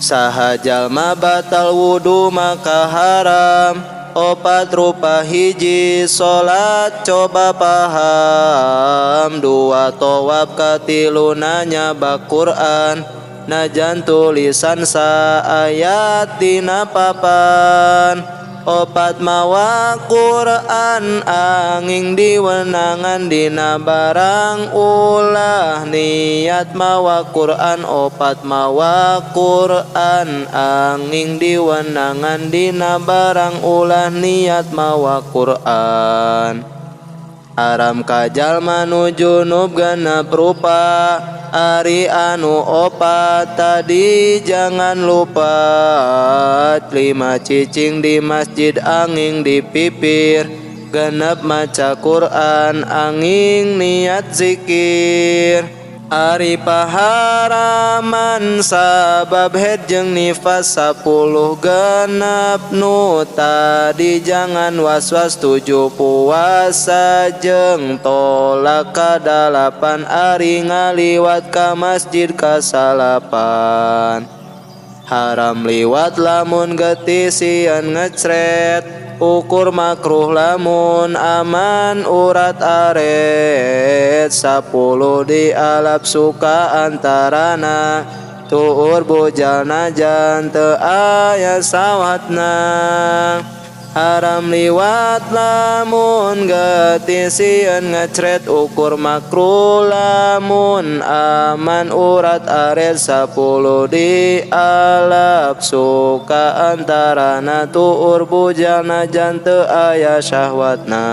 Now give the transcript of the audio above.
Saha jalma batal wudu maka haram opat rupa hiji salat coba paham dua tawaf katiluna nyaba Quran najan tulisan saayat dina papan opat mawa Quran angin diwenangan dina barang ulah niat mawa Quran opat mawa Quran angin diwenangan dina barang ulah niat mawa Quran. Haram ka jalma nu junub genep rupa ari anu opat tadi jangan lupa lima cicing di masjid angin di pipir genep maca Quran angin niat zikir. Ari paharaman sabab haid jeung nifas 10 genep nu tadi jangan was-was 7 puasa jeung tolak ka 8 ari ngaliwat ka masjid ka 9. Haram liwat lamun getih sieun ngecret ukur makruh lamun aman urat aret 10 dialap suka antarana tuur bujal najan teu aya sawatna. Haram liwat lamun getih sieun ngecret ukur makruh lamun aman urat aret 10 dialap suka antarana tuur bujal najan teu aya syahwatna.